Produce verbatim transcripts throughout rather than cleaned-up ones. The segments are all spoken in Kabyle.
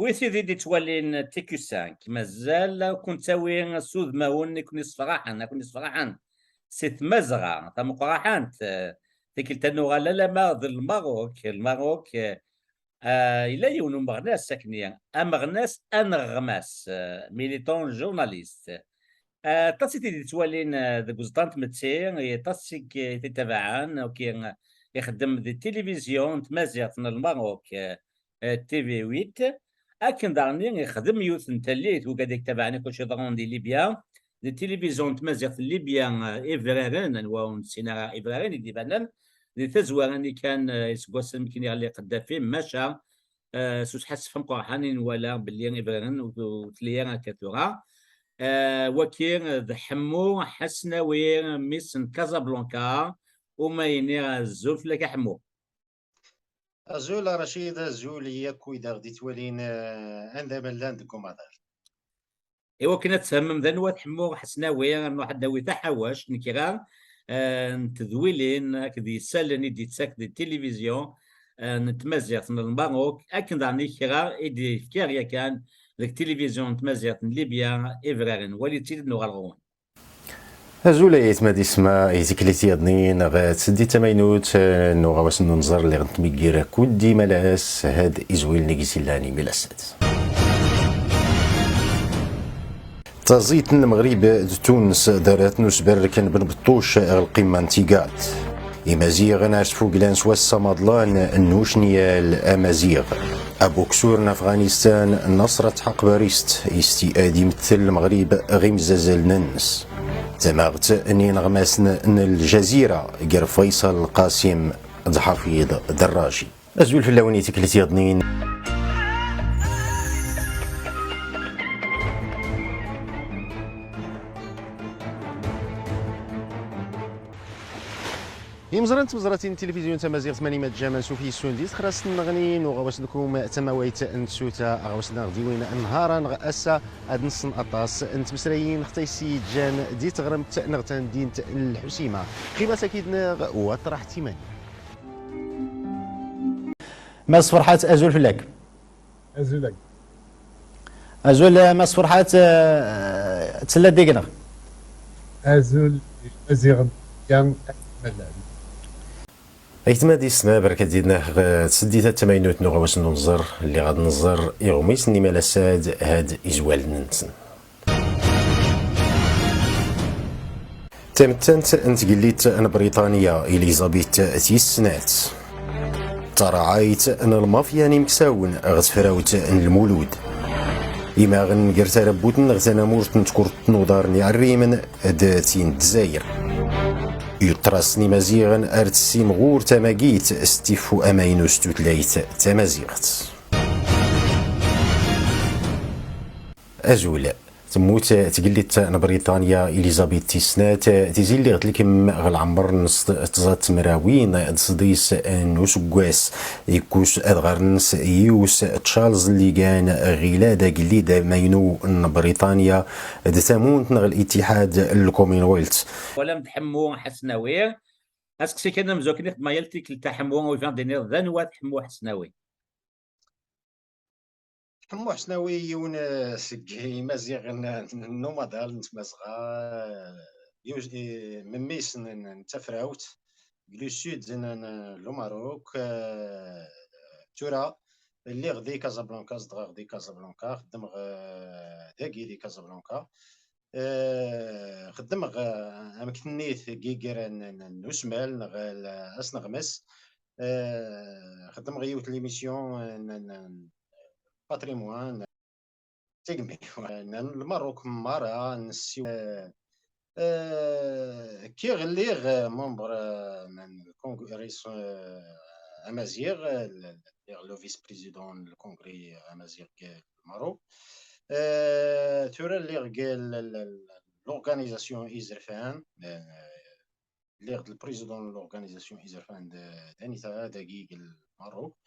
Wi tid i d-ittwalin T Q cinq, mazal ad ken-tawi s udmawen i ken-yessefraḥen, ad ken-yessefraḥen si tmazɣa tameqqraḥant, eh, tikkelt ad nuɣal alamma d Lmerruk. Lmerruk, eh, ah, yella yiwen umeɣnas akkenni, ameɣnas aneɣmas, eh, militant journaliste. Eh, aṭas i t-id-yettwalin, eh, deg uẓeṭṭa n tmetti, aṭas i k-, i t-ittabaɛen, ok, eh, ixeddem di tilivizyu n tmaziɣt n Lmerruk, eh, eh, T V huit. Akken daɣen ixdem yiwet n tallit, ugad i yettabaɛen akk acu yeḍran di Libya, di tilivizyu n tmaziɣt n Libya, eh, Ibraren, anwa ur nessin ara Ibraren i d-ibanen, di tazwara-nni kan, eh, iseggasen mi akken yeɣli Qeddafi, maca, eh, s usḥassef ameqqran i nwala belli Ibraren ur, ur telli ara akka tura. Eh, waki d Ḥemmu Ḥasnawi, mmi-s n Casablanca, uma iniɣ azul fell-ak a Ḥemmu. Azul a Racid, azul i yakk wid aɣ d-ittwalin, eh, anda ma llan deg umaḍal. I wakken ad tfehmem d anwa-t Ḥemmu Ḥasnawi, ad nruḥ ad d-nawi taḥawact n kra, eh, n tedwilin akked yisallen i d-yettak di tilivizyu, eh, n tmaziɣt n Lmerruk, akken daɣen i kra i d-yefkiɣ yakan deg tilivizyu n tmaziɣt n Libya Ibraren. Walit-tt-id, nuɣal ɣur-wen. Azul ay aytma d yessetma, i tiklit yaḍnin ɣer tseddit tamaynut, eh, n uɣawas n unẓar lliɣ nettmiggir akked imalas, had izwilen i yis-illan imalas-ad. Taẓit n Lmeɣrib d Tunes, ḍarrat n usberrek n Ben Beṭṭuc ɣer lqima n Tigaṭ. Imaziɣen ar tfugla n swass amaḍlan n ucnyal amaziɣ. Abuksur n Afɣanistan, Nasrat Ḥaqbarist, istiad imettel Lmeɣrib ɣ imzazzalen-nnes. Tamaɣt n yineɣmasen n Lǧazira, ger Faysal Qasim d Ḥafiḍ Derraji. Azul fell-awen i tiklit yaḍnin. Imẓran d tmeẓratin n tilivizyu n tamaziɣt, mani ma ǧǧam ansuf yis-wen di texrast n nneɣni n uɣawas-nkum tamawayt n tsuta, aɣawas-nneɣ d iwin nnhar-a neɣ ass-a ad nessen aṭas n tmesrayin xtaysi ǧǧan di teɣremt neɣ tamdint n Lḥusima. Ximas akid-neɣ waṭraḥ timani. Mass Ferḥat, azul fell-ak. Azul. Azul, eh, Mass Ferḥat, eh, tella deg-neɣ. Azul, Imaziɣen, kan, mala. Aytma d yessetma, barka d-idneɣ, eh, tseddit-a tamaynut n uɣawas n unẓar, lliɣ ad nẓer iɣmisen n imalas-ad had izwalen-nsen. Tamettant n tgellidt n Briṭanya Elizabeth tis snat. Taraɛayt n lmafya n imeksawen ɣer tefrawt n Lmulud. Imaɣen ger tarabbut-nneɣ tanamurt n tkurt n uḍar n iɛerrimen d tin n Dzayer. Yuṭṭer-asen Imaziɣen ar tessimɣur tamagit s tiffu amaynu s tutlayt tamaziɣt. Azul. Temmut tgellidt n Briṭanya Elizabeth tis snat, tizi lliɣ telkem ɣer lɛemmer-nnes tẓa tmerwin d sḍis n useggas, ikkus adɣar-nnes yiwes Charles Lligan ɣilad agellid amaynu n Briṭanya d tamunt neɣ Litiḥad n Commonwealth. Walam d Ḥemmu Ḥasnawi. Aseqsi kan amezwakken i xedmeɣ yal tikkelt a Ḥemmu, ur bɣiɣ d-iniɣ d anwa-t Ḥemmu Ḥasnawi. Ḥemmu Ḥesnawi, yiwen, eh, seg Imaziɣen n umaḍal n Tmazɣa, eh, yus-, eh, memmi-s n, n, n tafrawt, deg le sud n, n, n Lumaruk. Eh, tura lliɣ di Casablanca, zedɣeɣ di Casablanca, xeddmeɣ, eh, dagi di Casablanca. Eh, xeddmeɣ, eh, ameknit n yiger n, n, n usmal neɣ l-, asneɣmes. Eh, xeddmeɣ yiwet l'émission n, n, n patrimoine, tigmi, n Lmerruk merra, nessiw-, eh, eh, kkiɣ lliɣ, eh, membre, eh, n congrès, eh, amaziɣ, eh, lliɣ le vice-président n congrès amaziɣ deg Lmerruk. Eh, tura lliɣ deg l-, l-, l-, l'organisation Izerfan, eh, lliɣ d le président n l'organisation Izerfan d, d anita dagi deg Lmerruk.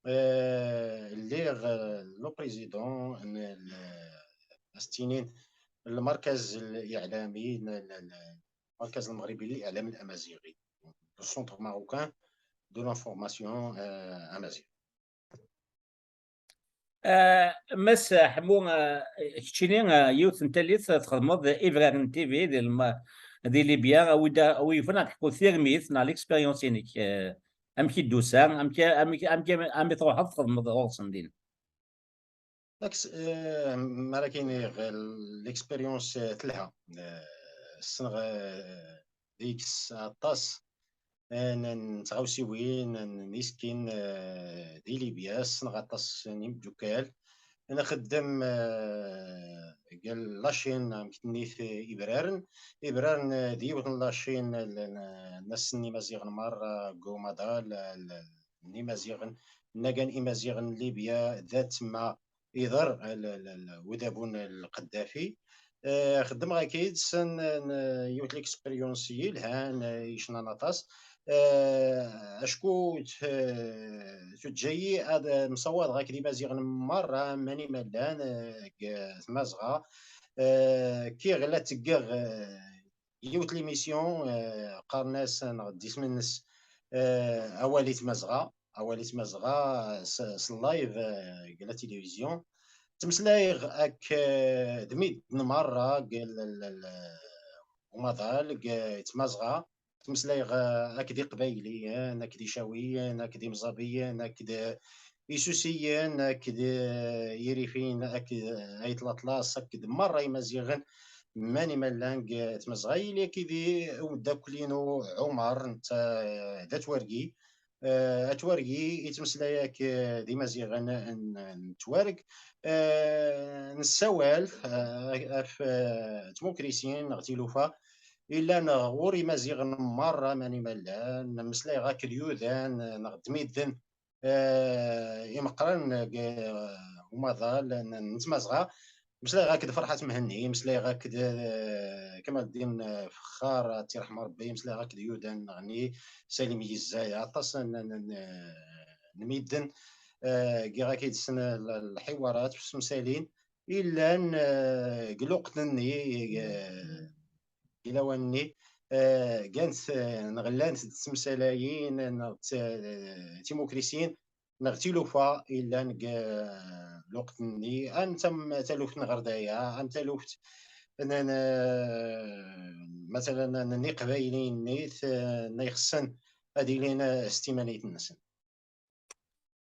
Eh, lliɣ, eh, le président n l-, as-ttinin lmerkez الإعلامي ن-، ن-، ن-، المركز المغربي للإعلام الأمازيغي، le Centre marocain de l'information, euh, amazigh. Ah, Mass Ḥemmu, ah, keččini, ah, yiwet n tallit txedmeḍ Ibraren T V di lma-, di Libya, a wi d-, a wi yufan ad teḥkuḍ tirmit neɣ l'expérience-inek, ah, amek i d-tusa, amek, amek, amek, amek truḥeḍ txedmeḍ ɣur-sen din? Aks-, eh, mi ara k-iniɣ, l'expérience, eh, telha. Eh, ssneɣ, eh, deg-s aṭas, eh, n, n tɣawsiwin, n, n iskin, eh, di Libya, ssneɣ aṭas n imeddukal. Nxeddem, eh, deg la chaîne, amek tennit, eh, Ibraren. Ibraren, eh, d yiwet n la chaîne, eh, n, n, n asen Imaziɣen merra, deg umaḍal, eh, n Imaziɣen, nnagan Imaziɣen n Libya, d at ma iḍer, eh, l, l, l, udabu n Lqeddafi. Eh, xeddmeɣ akka yid-sen, eh, n, yiwet l'expérience yelhan, eh, yecnan aṭas. Eh, acku t-, eh, teǧǧa-yi ad, eh, msawaḍeɣ akked Imaziɣen merra, mani ma llan, eh, deg, eh, Tmazɣa. Eh, kkiɣ la ttgeɣ, eh, yiwet l'émission, eh, qqaren-as, neɣ d isem-nnes, eh, Awal i Tmazɣa. Awal i Tmazɣa, eh, s, s live, eh, deg la télévision. Ttmeslayeɣ ak, eh, d midden merra deg l, l, l, umaḍal, deg, eh, Tmazɣa. Ttmeslayeɣ, eh, akked Iqbayliyen, akked Icawiyen, akked Imẓabiyen, akked, eh, Isusiyen, akked, eh, Irifiyen, akked, eh, Ayt Laṭlas, akked merra Imaziɣen, mani ma llan deg, eh, Tmazɣa. Yili akked umeddakel-inu Ɛumar, netta, eh, d atwargi. Eh, atwargi yettmeslay ak, eh, d Imaziɣen n, n Twarg. Eh, nessawal, eh, ɣef, eh, tmukrisin neɣ tilufa yellan ɣur Imaziɣen merra, mani ma llan, nemmeslay ɣef d yudan, eh, neɣ d midden, eh, imeqqranen deg, eh, umaḍal n, n Tmazɣa. Meslayeɣ akked Ferḥat Mhenni, meslayeɣ akked, eh, Kamaldin, eh, Fexxar, ad tt-iṛḥem Ṛebbi, meslayeɣ akked Yudan Nɣni, Salim Yizzay, aṭas n, n, n, n midden, eh, giɣ akka yid-sen l, lḥiwarat, tisemsalin, yellan, eh, deg lweqt-nni, eh, deg lawan-nni, eh, gant, eh, neɣ llant d tsemsalayin, neɣ d, eh, timukrisin, neɣ tilufa yellan deg, eh, lweqt-nni, am tam-, taluft n Ɣerdaya, am taluft n, n, eh, matala n, n Iqbayliyen-nni, t-, n ixessen ad ilin, eh, s timanit-nsen.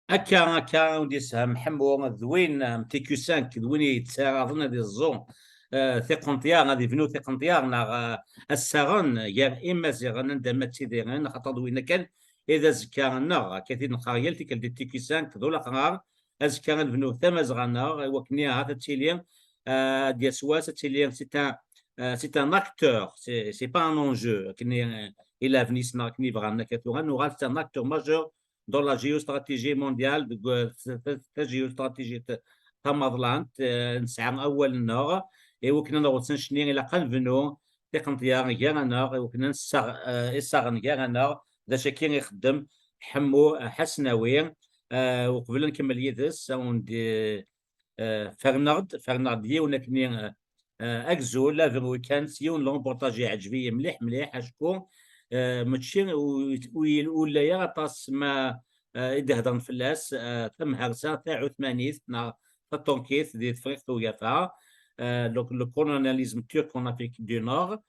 Akka, akka, i wen-d-yessehhem Ḥemmu, d win, am T Q cinq, d win yettɛaraḍen ad iẓẓu, eh, tiqenṭya, ad ibnu tiqenṭya, neɣ, eh, assaɣen gar Imaziɣen anda ma ttidiren, axaṭer d winna kan i d azekka-nneɣ, akka i t-id-neqqar yal tikkelt di T Q cinq, d ulaqrar, azekka ad nebnu tamazɣa-nneɣ, i wakken ahat ad tili, eh, ad d-yas wass, ad tili, c'est un, eh, c'est un acteur, c'est, c'est pas un enjeu, akken i, eh, i lɛebd-nsen, akken i bɣan, akka tura, nuɣal c'est un acteur majeur dans la géostratégie mondiale, deg, eh, ta, ta, ta géostratégie t-, tamaḍlant, eh, nesɛa awal-nneɣ, i wakken ad nɣeḍ s annect-nni, ilaq ad nebnu tiqenṭya gar-aneɣ, i wakken ad nessaɣ, eh, issaɣen gar-aneɣ, d acu akka i ixeddem Ḥemmu, eh, Ḥasnawi, eh, uqbel ad nkemmel yid-s, ad wen-d, eh, ferneɣ-d, ferneɣ-d yiwen akken, eh, eh, agzul, la, averwi kan, s yiwen n lreportaj iɛǧeb-iyi mliḥ, mliḥ, acku, eh, mačči, u, u, ur yelli ara aṭas ma, eh, i d-hedren fell-as, eh, tamhersa taɛutmanit neɣ taṭurkit di Tefriqt Ugafa, eh, le, le colonialisme turc en Afrique du Nord.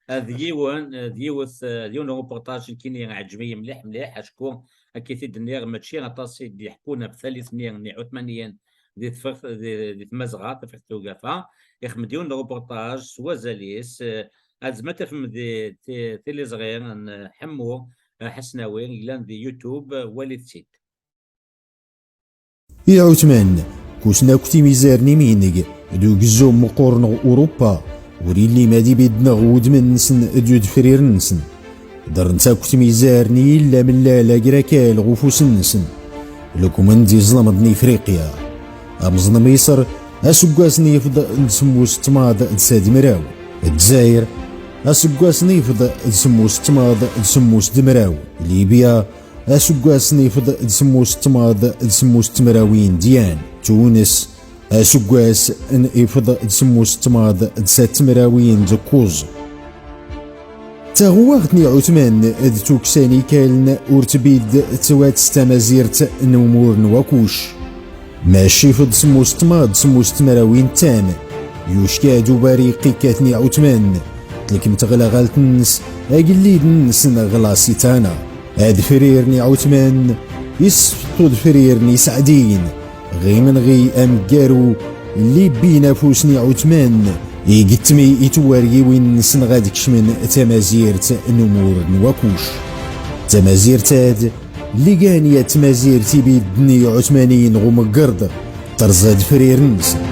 Eh, d yiwen, eh, d yiwet, eh, d yiwen n reportage nekkini iɛǧeb-iyi mliḥ, mliḥ, acku akka i t-id-nniɣ, mačči aṭas i d-iḥekkun ɣef tallit-nni n Iɛutmaniyen di Tefriqt, di, di Tmazɣa, Tafriqt Ugafa. Ixdem-d yiwen n reportage s wazal-is, eh, ad zma tafem di, ti-, tiliẓri n Ḥemmu, eh, Ḥasnawi, yellan di YouTube, eh, walit-tt-id. Iɛutman, kusen akk timizar n imineg, d ugezzu meqqur n Urupa, ur illi ma d ibidneɣ wudmen-nsen d udefrir-nsen. Ddren-tt akk timizar n yilla mellal agrakal ɣef ufus-nsen. Lekmen d izlameḍ n Ifriqya. Amẓen Miṣer, aseggas n yifḍ d semmus tmaḍ d sad mraw. Dzayer, aseggas n yifḍ d semmus tmaḍ d semmus d mraw. Libya, aseggas n yifḍ d semmus tmaḍ d semmus tmrawin d yan. Tunes, aseggas n ifḍ d semmus tmaḍ d sat tmrawin d kuẓ. Taɣuwaɣt n Iɛutman d tuksa n ikalen ur tbid twat s tamazirt n umur n wakuc. Mačči f d semmus tmaḍ, semmus tmrawin tam. Yucka-d ubariq ikkaten i Ɛutman. Tlekkem teɣlaɣalt-nnes, agellid-nnes neɣ lasitana. Adefrir n Ɛutman, isfeṭ udefrir n Iseɛdiyen. Ɣimenɣi ameggaru, llibin afus n Ɛutman, i yettmi i twergiwin-nnes neɣ ad kecmen tamazirt n umur n Wakuc. Tamazirt-ad, liganya n tmazirt i bidden i Ɛutmaniyen ɣ umeggerḍ, terẓa adefrir-nsen.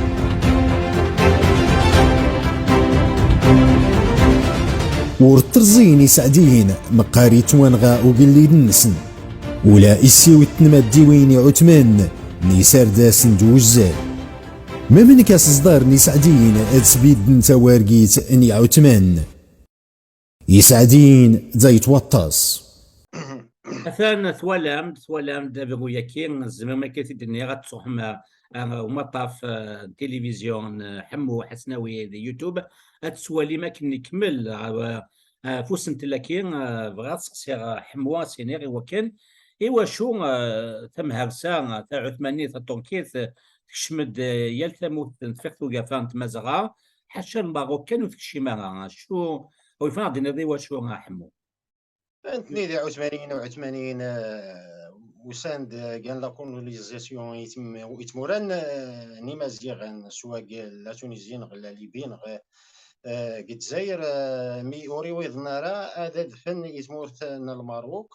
Ur terẓin Iseɛdiyen, meqqar yettwanɣa ugellid-nsen. Ula isiwet n tnmaddiwin i Ɛutman, n iserdasen d wuzzal. Memnek aseẓdar n Iseɛdiyen ad sbidden tawargit n Ɛutman. Iseɛdiyen da yettwaṭṭas. Atan twalam-d, twalam-d abru-yaki, tzemrem akka i t-id-nniɣ, ad tṛuḥem ar, ar umaṭṭaf, eh, n tilivizyu n, eh, Ḥemmu Ḥasnawi di YouTube, ad tettwalim akken ikemmel, eh, eh, ɣef usentel-agi, eh, bɣiɣ ad seqsiɣ, eh, Ḥemmu, ad s-iniɣ i wakken, i wacu, eh, tamhersa, eh, taɛutmanit, taṭurkit, eh, tekcem-d, eh, yal tamurt n tfiqt ugafa n Tmazɣa, ḥaca Lmerruk kan ur tekcim ara. Acu, ur yefan ad d-tiniḍ i wacu, a Ḥemmu? Nekkni d Iɛutmaniyen, Iɛutmaniyen, eh, usan-d, eh, gan la colonisation i tm-, i tmura n, eh, n Imaziɣen, swa deg la Tunisie neɣ la Libye neɣ, eh, deg Lezzayer, eh, mi ur iwiḍen ara ad adfen i tmurt n Lmerruk,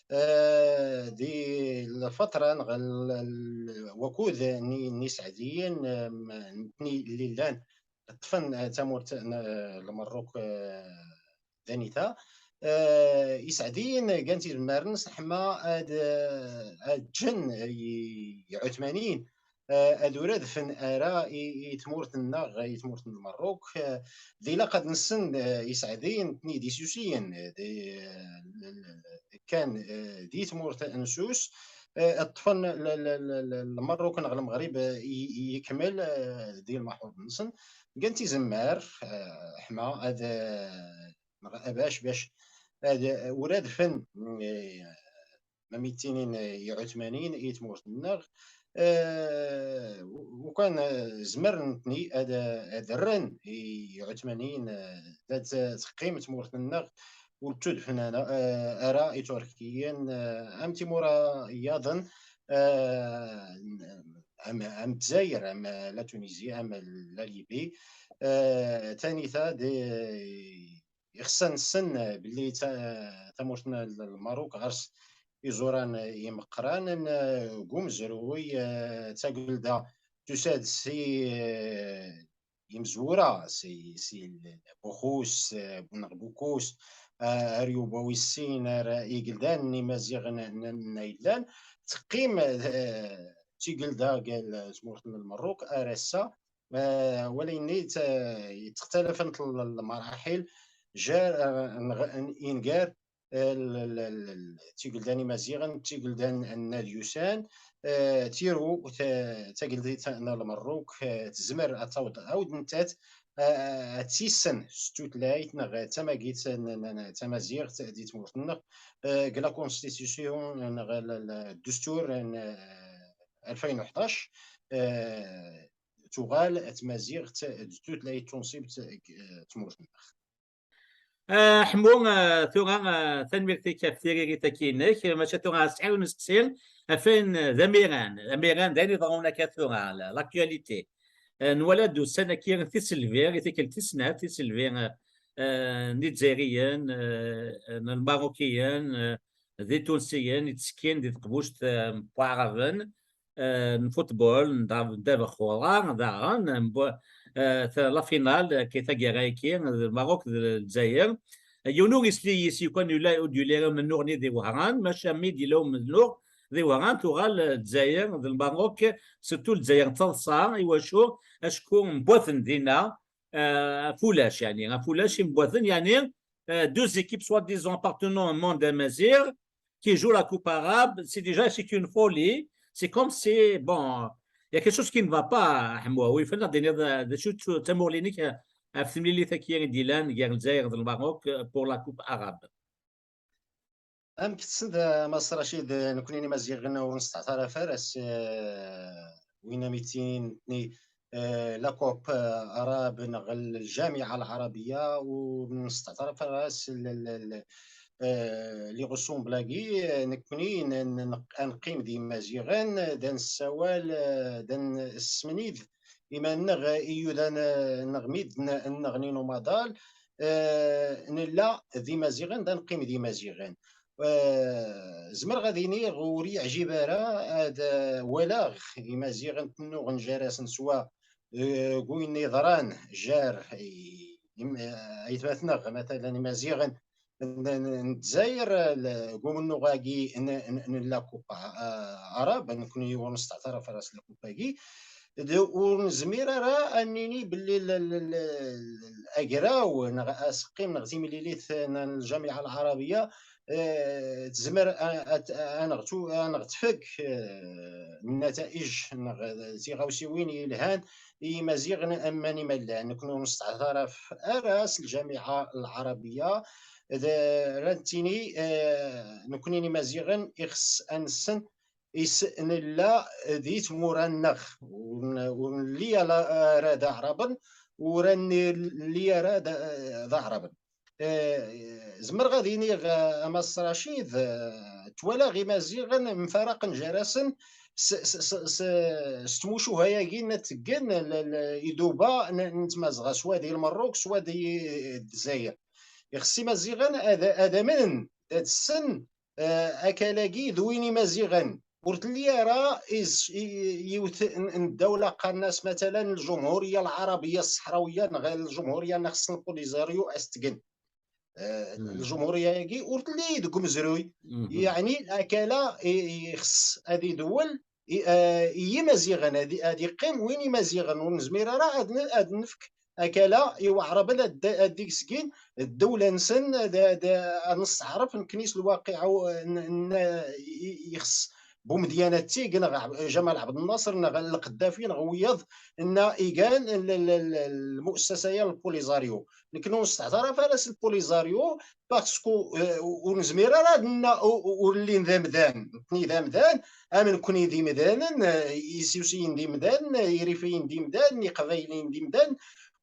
eh, di lfatra neɣ l-, l-, wakud n, n Iseɛdiyen, eh, m-, nekkni lli llan ṭṭfen, eh, tamurt n, eh, Lmerruk, eh, d anita. Eh, Iseɛdiyen gan tizemmar-nsen ḥma ad, eh, ad ǧǧen i, i Ɛutmaniyen, eh, ad ur adfen ara i, i tmurt-nneɣ, i tmurt n Lmerruk. Eh, d ilaq ad nessen, eh, Iseɛdiyen nekkni d Isusiyen, eh, d, eh, l-, l-, kan, eh, di tmurt n Sus, eh, ṭṭfen l-, l-, l-, l-, Lmerruk neɣ Lmeɣrib, eh, i, i yekmel, eh, di lmaḥuḍ-nsen. Gan tizemmar, eh, ḥma ad, eh, neɣ abac bac ad, eh, ur adfen, eh, ma mi ttinin, eh, Iɛutmaniyen i tmurt-nneɣ, eh, u-, ukan, eh, zemren nekkni ad, ad rren i Iɛutmaniyen, eh, ad teqqim tmurt-nneɣ ur ttudfen ara, eh, ara Iturkiyen, eh, am timura yaḍen, eh, am, am Dzayer, am la Tunisie, am la Libye, eh, tanita d, ixṣṣan nessen belli ta-, tamurt n Lmerruk ɣer-s iẓuran imeqqranen, eh, deg umezruy, eh, d tagelda tusa-d si, eh, imezwura, si, si Buxus, eh, neɣ Bukus, eh, ar Yuba wis sin, ar igeldan n Imaziɣen n, n, n yellan, teqqim, eh, d tigelda deg tmurt n Lmerruk ar ass-a, eh, wala yenni t-, yettextalafent l-, l-, lmaraḥil, jar, eh, n, n, ingar, eh, l-, l-, l-, l-, tigelda n Imaziɣen, tigelda n, n Ad Yusan, eh, tiru, ta-, tageldit n Lmerruk, eh, tezmer ad taweḍ, awd nettat, eh, ad tissen s tutlayt neɣ d tamagit n, n, n tamaziɣt di tmurt-nneɣ, eh, deg la constitution neɣ l-, l-, ddestur n, eh, alfin u ḥdac, eh, tuɣal tmaziɣt d tutlayt tunṣibt deg, eh, tmurt-nneɣ. Ah, Ḥemmu, ah, tura, ah, tanemmirt-ik ɣef tririt-agi-inek, maca tura sɛiɣ yiwen usteqsi, ɣef wayen d amiran. Amiran d ayen iḍerrun akka tura, la-, l'actualité. Ah, nwala-d ussan-agi tiselbi, i tikkelt tis snat, tiselbi, ah, ah, n Izzayriyen, ah, n Lmarukiyen, ah, d Itunsiyen, i ttekkin di teqbuct, ah, n Waɛraben, eh, n football, n da-, ddabex uḍar, daɣen, n bu-, eh, ta-, la finale, eh, taggara-agi, d Lmerruk d Lezzayer. Yiwen ur isli yis-, yukan yella ur d-yuli ara umennuɣ-nni di Wehran, maca mi d-yella umennuɣ di Wehran, tuɣal, eh, Lezzayer d Lmerruk, surtout Lezzayer d taḍsa, i wacu? Acku mbaten dinna, eh, ɣef ulac, yeɛni, ɣef ulac i mbaten, yeɛni, euh, deux équipes soi-disant appartenant au monde amazigh qui jouent la Coupe arabe, c'est déjà, c'est une folie. C'est comme si, bon, il y a quelque chose qui ne va pas, Ḥemmu. Wi yufan ad d-tiniḍ, euh, d acu d tamuɣli-inek, euh, ɣef temlilit-agi i d-yellan gar Lezzayer d Lmerruk, euh, pour la Coupe arabe. Amek tessneḍ, a Mass Racid, nekkni n Imaziɣen ur nesteɛtar afar-as, eh, mi ttinin nekkni, eh, la COP, eh, arabe neɣ ljamiɛa lɛarabiya, ur nesteɛṭar ara s l- l- l- eh, les ressemblants-agi, eh, nekkni n- n- neq- ad neqqim d imaziɣen, d ad nessawal, eh, d ad nessemnid iman-nneɣ i yudan, eh, nneɣ mi d n- nneɣni n umaḍal, eh, nella d imaziɣen, d ad neqqim d imaziɣen. Eh, zemreɣ ad iniɣ ur yeɛjib ara ad, eh, walaɣ imaziɣen tennuɣen jar-asen swa, eh, deg wayen yeḍran jar i- im- eh, aytmaten-nneɣ, matalan imaziɣen n n- n Lezzayer, eh, deg umennuɣ-agi n n- n la COP, eh, arabe, nekkni ur nesteɛṭar ara s la COP-agi. D- ur nezmir ara ad nini belli l- l- l- l- agraw neɣ aseqqim neɣ timlilit n ljamiɛa lɛarabiya, eh, tezmer a- a- a neɣ tu- a neɣ tfek, eh, nnataij neɣ tiɣawsiwin yelhan i Yimaziɣen am wanima llan. Nekkni ur nesteɛṭar ara s ljamiɛa lɛarabiya. D- ara nettini, eh, nekkni n Imaziɣen ixes ad nessen is nella di tmura-nneɣ, ur n- ur nelli ala ara d Aɛraben, ur nelli ara d d Aɛraben. Eh, zemreɣ ad iniɣ, eh, a Mass Racid, eh, twalaɣ Imaziɣen mfaraqen jar-asen s- s- s- s- s tmucuha-agi n teggen l- l- iduba n n Tmazɣa, swa di Lmerruk, swa di Lezzayer. Ixes Imaziɣen ad ad amnen, ad ssen, eh, akal-agi d win Imaziɣen. Ur telli ara is- i- i- yiwet n n ddawla qqaren-as matalan Ljumhuriya Lɛarabiya Ṣṣeḥrawiya neɣ Ljumhuriya neɣ xeṣṣen Polisario ad s-tgen. Eh, Ljumhuriya-agi ur telli deg umezruy. Yeɛni akala i- i- ixes ad idewwel i eh, i Yimaziɣen, ad ad iqqim win Imaziɣen. Ur nezmir ara ad n- ad nefk akala i Waɛraben ad d- ad d-igsgin ddewla-nsen, ad ad- ad nesseɛref nekkni s lwaqiɛ n- n- i- ixes Bumedyan Attig neɣ Ɛb- Jamal Ɛebd Nnaṣer neɣ Lqeddafi neɣ wiyaḍ nna igan l- l- l- lmussasa-ya n Polisario. Nekkni ur nesteɛṭar ara s Polisario, parce que, eh, ur nezmir ara ad n- u- u- ur llin d amdan. Nekkni d amdan, am nekkni d imdanen, eh, Isiwsiyen d imdanen, eh, Irifiyen d imdanen, Iqbayliyen d imdanen,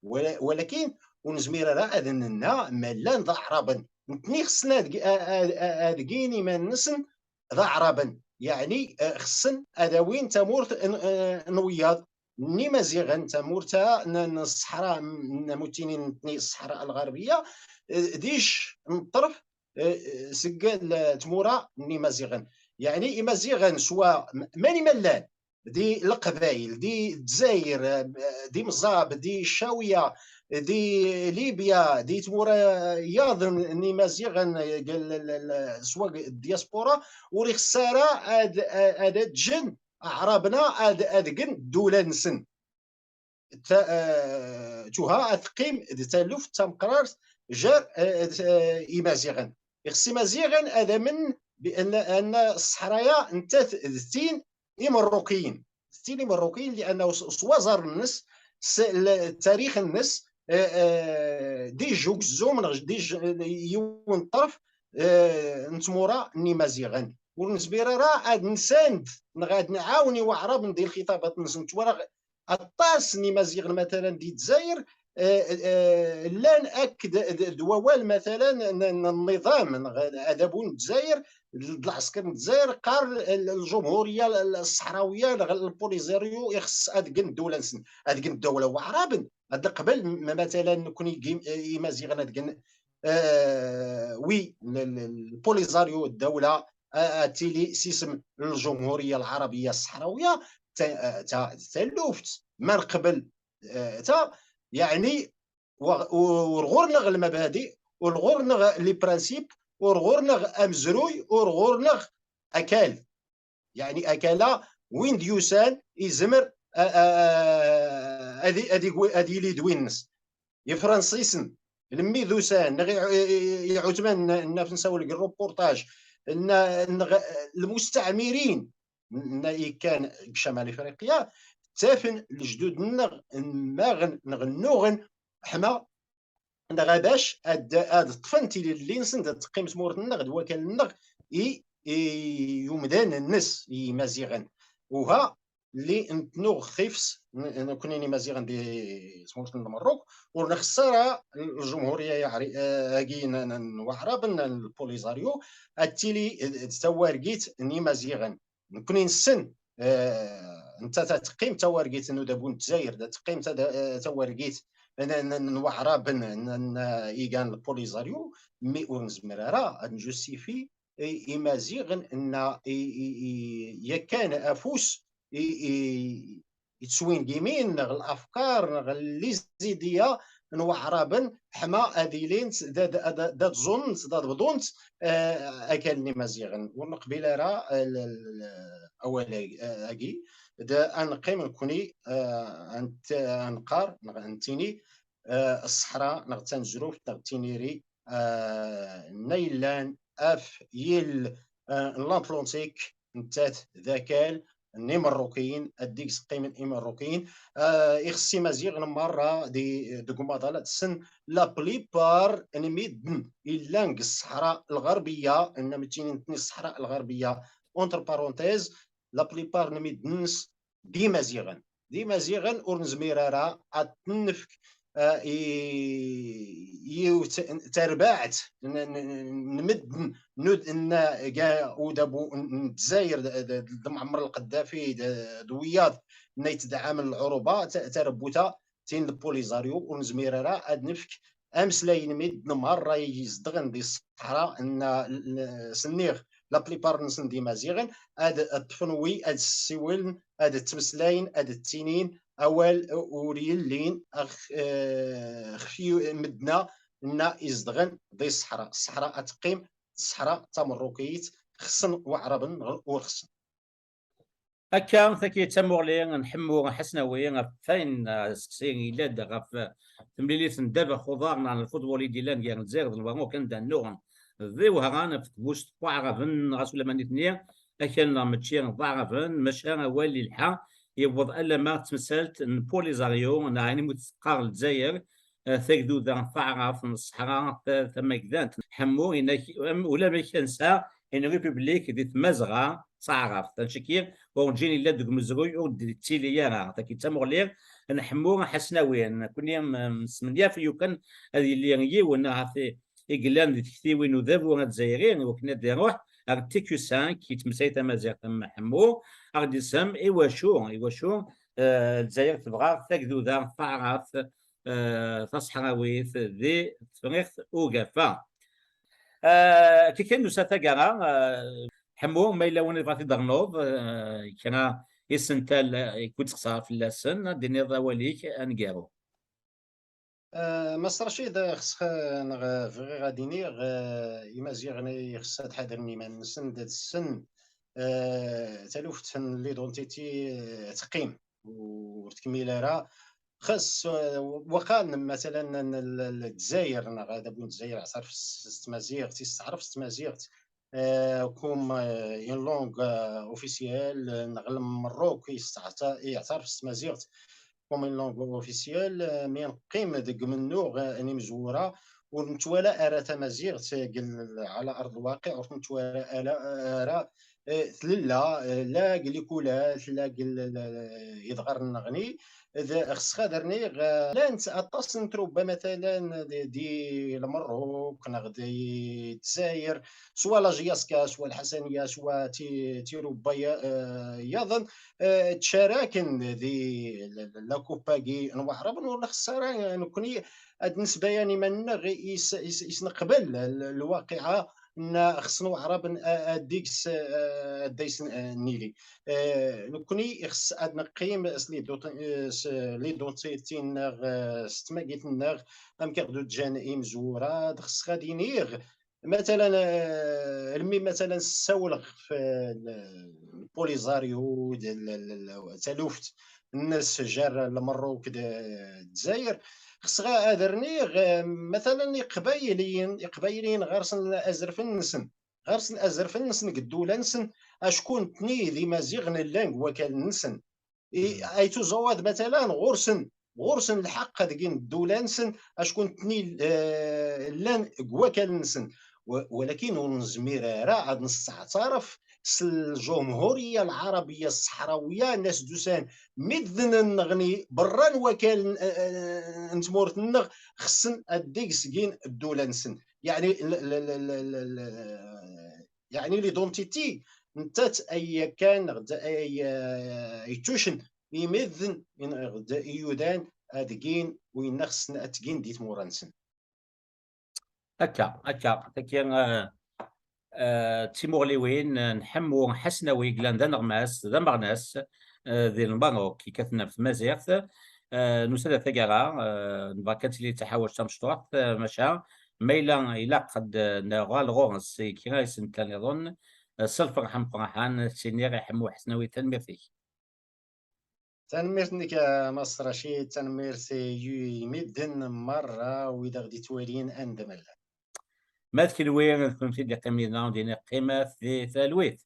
wala- walakin ur nezmir ara ad nenna ma llan d Aɛraben. Nekkni xessen ad g- a- a- a- ad gin iman-nsen d Aɛraben. Yeɛni, eh, xessen ad awin tamurt n- eh, n wiyaḍ, n Imaziɣen, tamurt-a n n Ṣṣeḥra, n am uttinin nekkni Ṣṣeḥra Lɣerbiya, eh, d ic n ṭṭerf, eh, seg l- tmura n Imaziɣen. Yeɛni Imaziɣen swa m- mani ma llan, di Leqbayel, di Lezzayer, eh, di Mẓab, di Ccawiya, di Libya, di tmura yaḍ n n Imaziɣen, eh, g- l- l- l- swa g- diaspora, ur ixeṣṣ ara ad ad ad ǧǧen Aɛraben-a ad ad gen ddula-nsen. Ta- eh, tuha ad teqqim d taluft tameqqrart jar, eh, d- eh, Imaziɣen. Ixeṣṣ Imaziɣen ad amen bi anna anna Ṣṣeḥra-ya nettat d tin Imerrukiyen. D tin Imerrukiyen, lianna s s waẓar-nnes, s l- tarix-nnes, eh, eh, d ij ugzum neɣ d ij yiwen ṭṭerf, eh, n tmura n Imaziɣen. Ur nezmir ara ad nsand neɣ ad nɛawen i Waɛraben di lxitabat-nsen. Twalaɣ aṭas n Imaziɣen, matalan, di Lezzayer, eh, eh, llan akked d- d wawal, matalan, n n- nniḍam neɣ adabu n Lezzayer, d lɛesker n Lezzayer, qqar l- l- Ljumhuriya l- l- Ṣṣeḥrawiya neɣ Lpolisario, ixeṣṣ ad gen ddawla-nsen, ad gen ddawla Waɛraben, ad neqbel m- matalan nekkni g- Imaziɣen ad gen, eh, wi l- l- Lpolisario ddawla, a- ad tili s isem n Ljumhuriya Lɛarabiya Ṣṣeḥrawiya, ta- ta- taluft, ma neqbel, eh, ta, yeɛni, wa- ur ɣur-neɣ lmabadi, ur ɣur-neɣ les principes, ur ɣur-neɣ amezruy, ur ɣur-neɣ akal. Yeɛni akala win d-yusan izmer a- a- a- ad i- ad igwi- ad yili d win-nnes. Ifransisen, lemmi d-usan, neɣ i- i- i- iɛutman n- n- naf nsawel deg reportage, n- neɣ lmustaɛmirin, n- n- yekkan deg Camal Ifriqiya, ttafen lejdud-nneɣ nnaɣen neɣ nnuɣen ḥma neɣ abac ad ad ṭṭfen tilelli-nsen, ad teqqim tmurt-nneɣ d wakal-nneɣ i i umdan-nnes, i Imaziɣen. Uha اللي نتنوغ خيفس نكونين إمازيغن دي سمورت المروك، ونخسر الجمهورية يعري آه، أجي نوعرب البوليزاريو أتيلي تاوارجيت نيمازيغن نكوني نسن آه، انت تقيم تاوارجيت انه دابون الجزائر تقيم تاوارجيت نوعرب إيجان البوليزاريو، مي ورنزمرارا أن جوستيفي إمازيغن أن يكان أفوس يتسوين جيمين نغ الافكار نغ لي زيديا نوعرابن حما اذيلينت داد زونت داد بضونت آه، اكل نمازيغن ونقبل راه اولا اكي دا انقيم نكوني آه، انت انقار نغ انتيني آه، الصحراء نغ تنجروف نغ تينيري آه، نيلان اف يل آه، لانتلونتيك نتات ذاكال نيمروكيين اديك سقيمن ايمروكيين آه، يخصي مزيغ مرة دي دقماضة لا تسن لا بليبار نميدن إلا الصحراء الغربية ان متينين الصحراء الغربية اونتر بارونتيز لا بليبار نميدنس دي مزيغن دي مزيغن ورنزمير راه اتنفك تربعت نمد ند ان ودابو الجزائر دمعمر القذافي دوياض نيت دعام العروبه تربوتا تين البوليزاريو ونزمير راه ادنفك امسلاين ميد نمار راه يزدغن دي الصحراء ان سنيغ لا بليبار نسن دي مزيغن اد الطفنوي اد السيولن اد التمسلاين اد التينين اوال وريلين اخ آه، خفيو مدنا ان يزدغن دي الصحراء الصحراء اتقيم الصحراء تمركيت خصن وعربن ورخصن هكا تاكي تامورلي نحمو حسناوي فين سكسي يلاد غف تمليليت ندابة خضار نعن الفوتبول يدي لان جان زير ذلوا كان دانوغن ذي وهران في تبوست وعربن غاسو لما نتنيا أكلنا متشير ضعفا مشى والي الحا يوض ألا ما تمثلت نبوليزاريو نعاني متسقار الجزائر تاكدودا تعرف الصحراء تماكدانت حمو إنك ولا ما كان سا إن ريبوبليك دي تمازغا تعرف تنشكي ورجيني لا دوك مزروي ودي تيلي يارا تاكي تامغلير نحمو حسناوي كوني مسمنيا في يوكن هذه اللي يونا عرفتي إقلان دي تكتيوين وذابو الجزائري وكنا دي روح أغ تي كيو خمسة كي تمساي تمازيغ تم حمو أغ دي سم إيواشو إيواشو آه، الجزائر تبغى تاكدودا تعرف آه، تصحراويت دي تفريغت وقفا آه، كي كان نسا تاقرا آه، حمو ما إلا وين يبغى تدرنوض آه، كان يسنتال يكون تخسر في اللسن ديني ضواليك أنقارو آه، ماستر رشيد خصخ نغ فغي غادي نيغ آه، إمازيغن يخص هاد حاضر نيمان نسن داد السن آه، تلوفت ليدونتيتي آه، تقيم وتكميل راه خاص آه، وقال مثلا الجزائر نغ هذا بون الجزائر عصر في التمازيغ تيستعرف التمازيغ آه، كوم آه، اون لونغ آه، اوفيسيال آه، نغلم مروك يستعرف يعترف التمازيغ كوم اون لونغ اوفيسيال مي نقيم دق منو اني مزوره ونتوالا ارا تمازيغ على ارض الواقع ونتوالا ارا آه، ثللا آه، لا قليكولات لا قل يضغر النغني خص خاطرني لانت اطاس نتروبا مثلا دي المروك نغدي الجزائر سوا لا جياسكا سوا الحسنيه سوا تي تيروبا آه، يظن آه، تشاركن دي لا كوبا كي نوعرب نور الخساره نكوني هاد النسبه يعني ما نغ يسنقبل الواقعه ان خصنا عرب اديكس دايس نيلي نكوني خص اد نقيم لي دوتيتي نغ ستماكيت نغ ام كاردو جان امزورا خص غادي نيغ مثلا المي مثلا السولغ في البوليزاريو ديال تلوفت الناس جار المروك الجزائر خص غا ادرني مثلا يقبايليين يقبايليين غير سن ازرفن نسن غير سن ازرفن نسن قدولا نسن اشكون تني ذي مازيغ نلان وكال نسن اي تو زواد مثلا غرسن غرسن الحق هذيك الدوله نسن اشكون تني آه، لان وكال نسن ولكن ونزمير راه عاد نستعترف s lǧumhuriya lɛarabiya ṣṣeḥrawiya, nnas d-usan midden-nneɣni berra n wakal n, eh, eh, n tmurt-nneɣ, xessen ad d-igzgin ddula-nsen. Yeɛni l-, l-, yeɛni l'identité nettat ay kan neɣ d ay, eh, yettucen i midden neɣ d i yudan ad gin winna xessen ad tgin di tmura-nsen. Akka, akka, tagi, eh, eh, d timuɣliwin, eh, n Ḥemmu Ḥasnawi, yellan d aneɣmas, d ameɣnas, eh, di Lmerruk, yekkaten ɣef tmaziɣt. Eh, nusa-d ar taggara, eh, nebɣa kan tili d taḥawact tamecṭuḥt, eh, maca ma yella ilaq ad, eh, nuɣal ɣur-s i kra isental nniḍen, eh, s lferḥ ameqqran, ad s-iniɣ i Ḥemmu Ḥasnawi tanemmirt-ik. Tanemmirt nekk a Mass Racid, tanemmirt i medden merra wid aɣ-d-ittwalin anda ma llan. Ma d kenwi, d kennemti d-iqqimen yid-neɣ, ur d-ini qqimet di talwit.